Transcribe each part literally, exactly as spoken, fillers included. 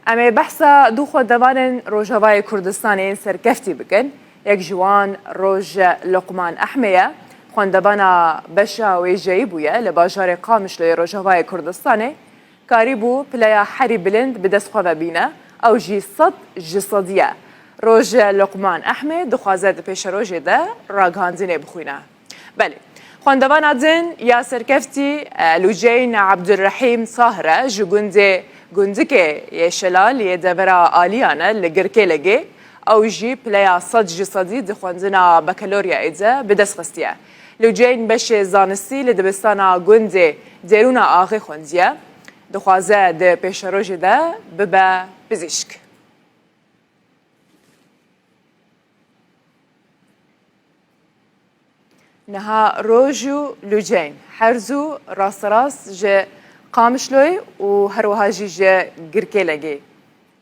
Em ê behsa du xwendevanên Rojavayê Kurdistanê yên serkeftî bikin. Yek ji wan Roj Luqman Ehmê ye. Xwendevana beşa wêjeyî bûye li bajarê Qamişloyê Rojavayê Kurdistanê. Karîbû pileya herî bilind bi dest xwe ve bîne. Ew jî sed ji sedî ye. Roj Luqman Ehmê dixwaze di pêşerojê de ragihandinê bixwîne. Belê. Xwendevana din ya serkeftî, e, Lûceyn Ebdulrehîm Tahir e, ji gundê Gundikê yê Şelal yê devera Aliyan e li Girkêlegê. Ew jî pileya sed ji sedî di xwendina bakaloryayê de bi dest xistiye. Lûceyn beşê zanistî li dibistana gundê Dêrûna Axê xwendiye. Dixwaze di pêşerojê de bibe pizîşk. Niha Roj û Lûceyn her zû rasterast ji Qamişloyê û her wiha jî ji Girkêlegê,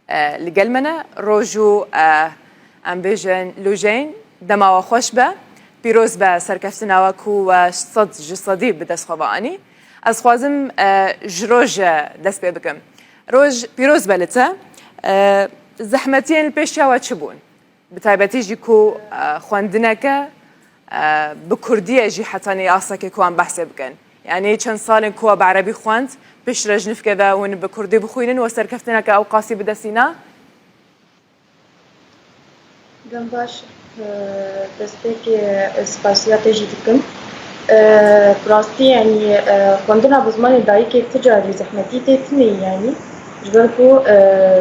e, li gel me ne. Roj û, e, em bêjin Lûceyn, dema we xweş be. Pîroz be serkeftina we ku we sed ji sedî bi dest xwe ve anî. Ez xwazim, e, ji Roj dest pê bikim. Roj pîroz be li te. E, zehmetiyên li pêşiya we çi bûn? Bi taybetî jî ku, e, xwendineke, e, bi kurdî ye jî hetanî astekê ku em behsê bikin. Yanî çend salên ku we bi erebî xwend, piştre ji nifkê ve hûn bi kurdî bixwînin, we serkeftineke ew qasî bi dest îna? Dem baş, e, destpêkê ez spasiya te jî dikim. E, bi rastî, yanî, e, xwendina bi zimanê dayikê ti carî zehmetî tê tinê, yanî ji ber ku, e,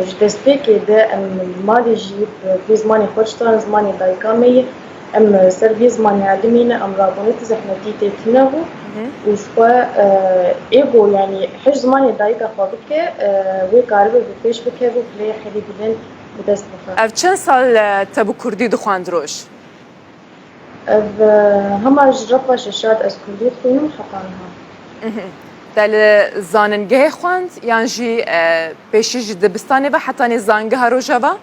ji destpêkê de em li malê jî bi vê zimanê xwe diştan, zimanê dayika me ye, em ser vê zimanê elimîne, em rabûne ti zehmetî tê tine bû. Û ji xwe, e, êgo, yanî hej zimanê dayika xwe bike, e, wê karibe bi pêş bikeve û pileyê herî bilind bi dest bixe. Ev çend sal, e, te bi kurdî dixwend, Roj? Ev, e, hema ji refa şeşa de ez kurdî dixwînim heta niha. Mhm. Te li zanîngehê xwend yan jî, e, pêşî ji dibistanê ve hetanî zangeha Rojava?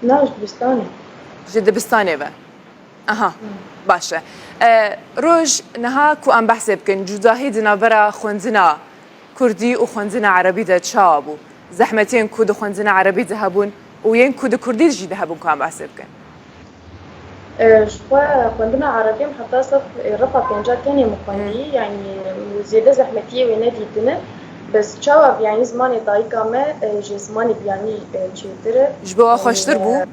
Na, ji dibistanê. Ji dibistanê ve. Aha, baş e. E, Roj, niha ku em behsê bikin, cudahî di navbera xwendina kurdî û xwendina erebî de çawa bû? Zehmetiyên ku di xwendina erebî de hebûn û yên ku di kurdî jî de hebûn, ku em behsê bikin? E, ji xwe xwendina erebî em heta sef, e, refa pênca tenê min xwendî, yanî zêde zehmetiyê wê nedîtine. Bes çawa biyanî zimanê dayika me, e, ji zimanê biyanî, e, çêtir e. Ji bo we xweştir bû?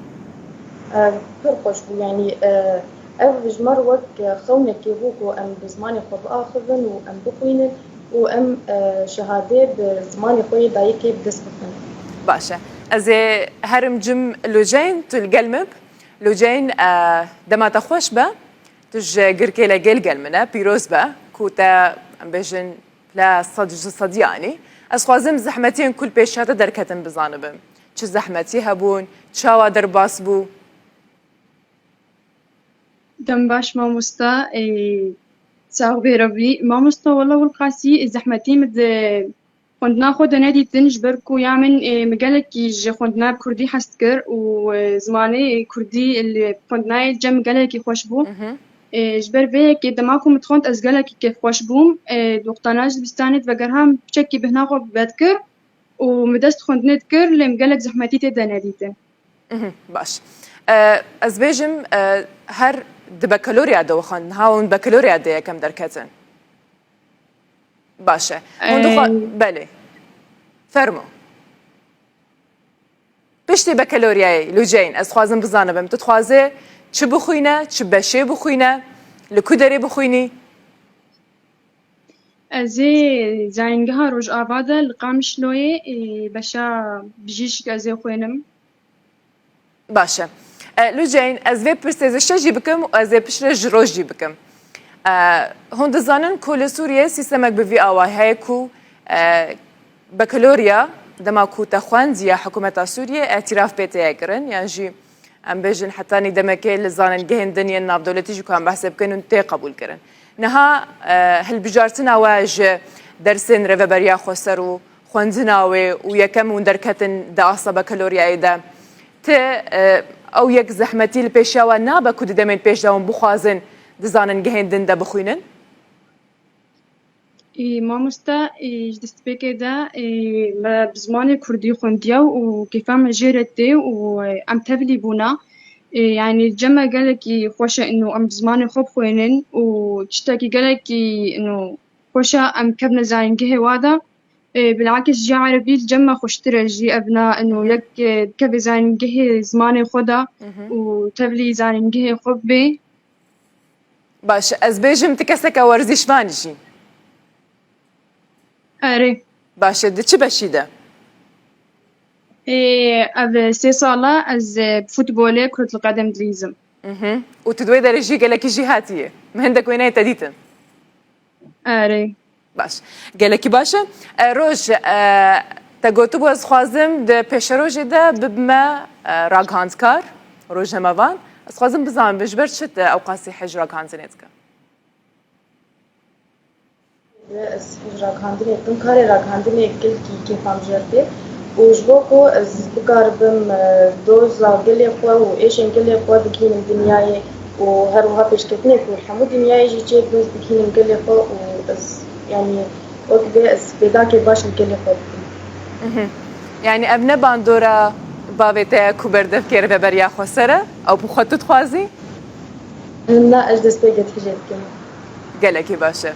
E, e, pir xweş bû, yanî, e, ev ji me re wek, e, xewnekê bû ku em bi zimanê xwe biaxivin û em bixwînin û em, e, şehadê bi zimanê xwe yê dayikê bi dest bixin. Baş e. Ez ê herim cim Lûceyn, tu li gel min bi. Lûceyn, e, dema te xweş be. Tu ji Girkêlegê li gel min e, pîroz be, ku te, em bêjin, pile sed ji sedî anî. Ez xwazim zehmetiyên ku li pêşiya te derketin bizanibim. Çi zehmetî hebûn, çawa derbas bû? Dem baş mamosta, ê, sax bê Rebî. Mamosta, wela wilqasî zehmetî min di xwendina xwe de nedîtin, ji ber ku ya min, ê, min gelekî ji xwendina bi kurdî hez dikir û, ê, zimanê kurdî li xwendinayê cem min gelekî xweş bû. Mhm. Ê, ji ber vê yekê dema ku min dixwend ez gelekî kêfxweş bûm. Ê, di wextana ji dibistanê divegerham piçekî bihna xwe vedikir û min dest xwendinê dikir, lê min gelek zehmetî tê de nedîtin. Mhm, baş. E, ez bêjim, e, her di bakalorya de we xwend, niha hûn bakalorya de yekem derketin. Baş e. Hûn dixwa-, Em, belê. Fermo. Piştî bakaloryayê, Lûceyn, ez dixwazim bizanibim, tu dixwazê çi bixwîne, çi beşê bixwîne, li ku derê bixwînî? Ez ê Zayîngeha Rojava de li Qamişloyê, ê, beşa bijîşk ez ê xwênim. Baş e. E, Lûceyn, ez vê pirsê zişte jî bikim û ez ê piştre ji Roj jî bikim. E, hûn dizanin ku li Sûriyê sîstemek bi vî awayî heye ku, e, bakalorya dema ku te xwend ya hikûmeta Sûriyê îtîraf pê tê kirin, yan jî em bêjin hetanî demekê li zanîngehên din yên navdewletî jî ku em behsê bikin hûn tê qebûl kirin. Niha, e, hilbijartina we ji dersên Rêveberiya Xweser û xwendina wê û yekem hûn derketin di asta bakaloryayê de. Ti, e, ew yek zehmetî li pêşiya we nabe ku di demên pêş de hûn bixwazin di zanîngehên din de bixwînin? Ê, mamoste, ê, ji destpêkê de, ê, me bi zimanê kurdî xwendiya û kêfa me jê re tê û, ê, em tevlî bûna. Ê, yanî cem me gelekî xweş e ino em bi zimanê xwe bixwînin û tiştekî gelekî ino xweş e em kevne zanîngehê wa de. Ê, bilakis ji erebî li cem me xweştir e jî ev na ino yek, ê, dikeve zanîngehê zimanê xwe de û tevlî zanîngehê xwe bibê. Baş, ez bêjim tu keseke werzîşvan jî. Erê. Baş e, di çi beşî de? Ê, ev sê sala ez, e, bi futbolê Kurtlqedem dilîzim. Mhm. Û tu di wê derê jî gelekî jî hatiye. Min hindek wêneyê te dîtin. Erê. Baş. Gelekî baş e. E, Roj, e, te gotibû ez xwazim di pêşerojê de bibime, e, raghandkar, rojnamevan. Ez xwazim bizanim, ji ber çi te ewqasî hej raghandinê dike? Ez hej raghandinê dikim, karê raghandinê gelkî kêfa min jê re tê û ji bo ku ez bikaribim, e, doza gelê xwe û êşên gelê xwe bigihînim dinyayê û her wiha pêşketinê ku li hemû dinyayê jî çêbin, ez bigihînim gelê xwe û ez, yanî, wek vê ez fêdakê baş li gelê xwe bikim. Mhm. Yanî ev ne bandora bavê te ye ku berdevkê re ve beriya xwe ser e, ew bi xwe tu dixwazî? Na, ez destpêkê hijê dikim. Gelekî baş e.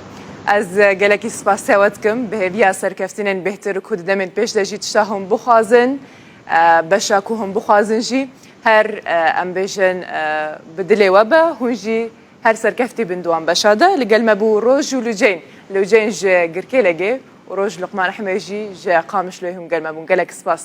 Ez, e, gelekî spasiya we dikim. Bi hêviya serkeftinên bêhtir ku di demên pêş de jî tişta hûn bixwazin, e, beşa ku hûn bixwazin jî her, e, em bêjin, e, bi dilê we be, hûn jî her serkeftî bin di wan beşa de. Li gel me bû Roj û Lûceyn. Lûceyn ji Girkêlegê û Roj Luqman Ehmê jî ji Qamişloyê hûn gel me bûn. Gelek spas.